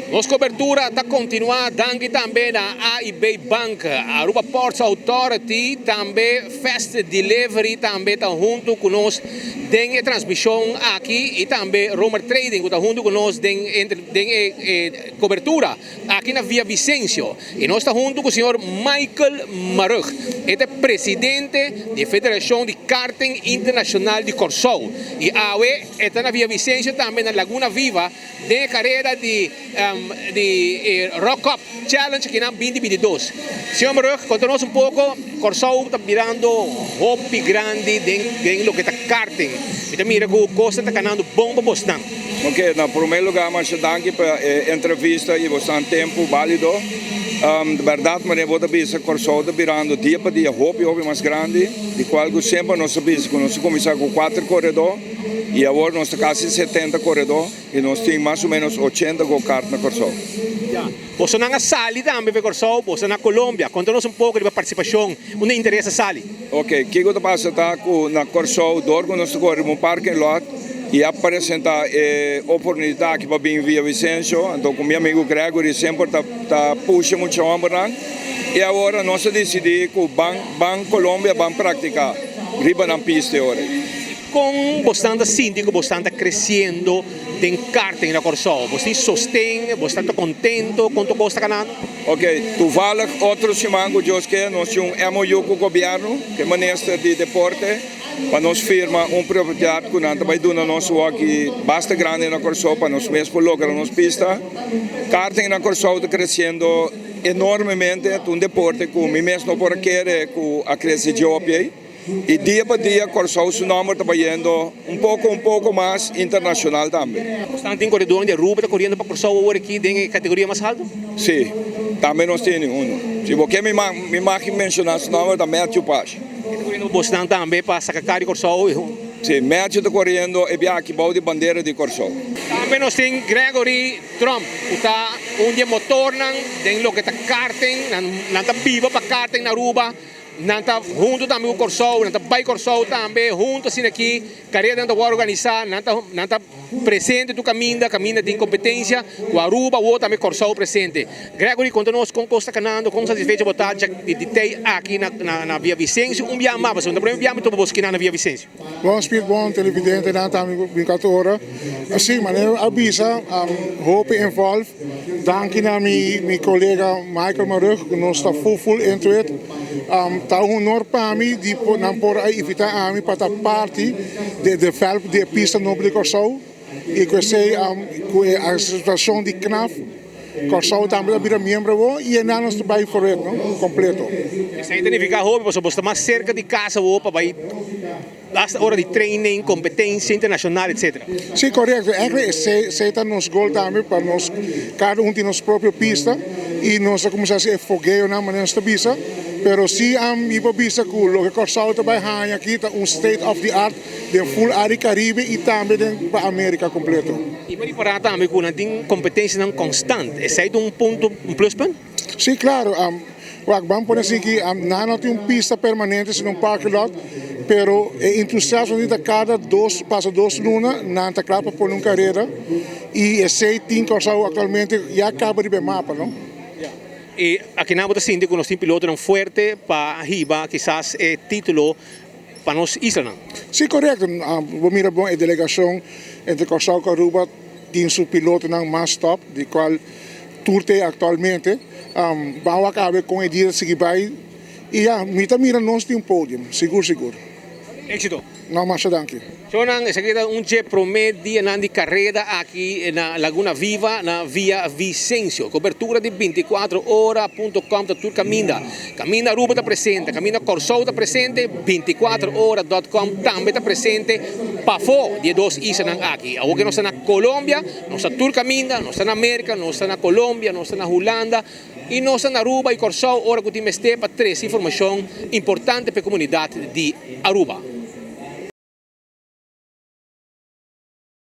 Nos cobertura ta continua danki tambe na AIB Bank, Aruba Ports Authority, tambe Fast Delivery tambe ta hunto cu nos den e transmision aki y tambe Romer Trading cu ta hunto cu nos den den e cobertura aki na Villavicencio. Y nos ta hunto cu señor Michael Marugg, e ta presidente di e Federacion di Karting Internacional di Corsou y awe e ta na Villavicencio tambe na Laguna Viva Den e karera di di e Rock Cup Challenge kinan binti 22. Señor Marugg, konta nos un poko, Kòrsou ta birando hopi grandi den den loke ta karting. Mi ta mira ku kosnan ta kanando bon pa bosnan. Oke, na promé lugá masha danki pa e entrevista i bosnan tempu bálido. Di bèrdat manera bo ta bisa Kòrsou ta birando dia pa dia hopi hopi mas grandi, di kual ku semper nos ta bisa ku nos a kuminsá ku kuater koredó. I awor nos ta kasi 70 koredó i nos tin mas o ménos 80 go-kart na Kòrsou. Ya. Bosonan a sali tambe pa Kòrsou, boso na Colombia. Konta nos un poko riba partisipashon, unda interes a sali? Oke, kiko ta pasa ta ku na Kòrsou dor ku nos ta kore riba un parking lot i a presentá e oportunidat aki pa bin Villavicencio, anto ku mi amigu Gregory semper ta ta pusha mucha hòmbernan i awor nos a disidí ku ban ban Colombia ban praktiká riba nan pista e ora ei. Kon bosnan ta sinti ku bosnan ta kresiendo den karting na Kòrsou? Bos tin sosten? Bosnan ta kontento kon tur kos ta kanando? Ok, toevallig otro siman ku Dios ke nos tin un MOU ku gobièrnu, ku e minister di deporte, pa nos firma un propiedad ku nan ta bai duna nos wòki basta grandi na Kòrsou pa nos mes por logra nos pista. Karting na Kòrsou ta kresiendo enormemente, ta un deporte ku mi mes no por a kere ku a krese dje hopi ei. I dia pa dia Kòrsou su nòmber ta bayendo un poko un poko mas internashonal tambe. Bosnan tin koredónan di Aruba ta koriendo pa Kòrsou awor aki den e kategoria mas haltu? Sí, tambe nos tene unu. Si bo ke mi mi mag menshoná su nòmber ta Matthew Pash. E ta koriendo pa bosnan tambe pa saka kar di Kòrsou? Sí, Matthew ta koriendo e biaha aki bou di bandera di Kòrsou. Tambe nos tin Gregory Tromp ku ta un di e motornan den loke ta karting, nan ta biba pa karting na Aruba. Nan ta huntu tambe ku Kòrsou, nan ta bai Kòrsou tambe huntu asina aki, karedanan ta wòrdu organisá, nan ta nan ta presente tur kaminda, kaminda tin kompetensia ku Aruba awor tambe Kòrsou presente. Gregory konta nos kon kos ta kanando, kon satisfecho bo ta dja di tei aki na na Villavicencio un bia mas, pasobra no ta prome bia mi topa bo skinan na Villavicencio. Bon Speed bon televidentenan tambe ku bin katu ora. Si, manera a bisa hopi involve. Danki na mi mi kolega Michael Marugg ku nos ta full full into it. Ta un honor pa mi di por nan por a invita ami pa ta parti di e develop di e pista nobo di Kòrsou i ku esei ku e asosiashon di knaf Kòrsou tambe ta bira miembro awor i enan nos ta bai foret no kompleto. Esei ta nifiká hopi pasobra bo sta mas serka di kas awor pa bai hasta ora di training, kompetensia internashonal etsetera. Sí korekto, ègli esei esei ta nos gol tambe pa nos kada un tin nos propio pista i nos a kuminsá hasi e fogeonan manera nos ta bisa, pero sí mi por bisa ku loke Kòrsou ta bai haña aki ta un state of the art Den full área Caribe y tambe den pa America completo. Y pa ripará tambe cu nan tin competencianan constant, esey ta un punto, un pluspunt? Sí, claro. Wak, ban pone así ki nan no tin un pista permanente sino un parking lot, pero e entusiasmo di ta cada dos, pasa dos luna nan ta cla pa pone un carera y esey tin Curaçao actualmente ya caba riba e mapa, no? Y akinan bo ta sinti cu nos tin pilotonan fuerte pa hiba kisas e titulo pa nos islanan. Sí, korekto. Bo mira bon e delegashon entre Kòrsou ku Aruba tin su pilotonan mas tòp, di kual tur t'ei aktualmente. Ban wak awe kon e dia ta sigui bai. I ya, mi ta mira nos tin un podium, sigur sigur. Éksito! No, masha danki. Shownan, esaki ta un dje promé dianan di kareda aki na Laguna Viva na Villavicencio. Kobertura di 24 ora punto com ta tur kaminda. Kaminda Aruba ta presente, kaminda Kòrsou ta presente, 24 ora dot com tambe ta presente pafó di e dos islanan aki. Awor ke nos ta na Colombia, nos ta tur kaminda, nos ta na Merka, nos ta na Colombia, nos ta na Hulanda i nos ta na Aruba i Kòrsou ora ku tin mester pa trese informashon importante pa e komunidat di Aruba.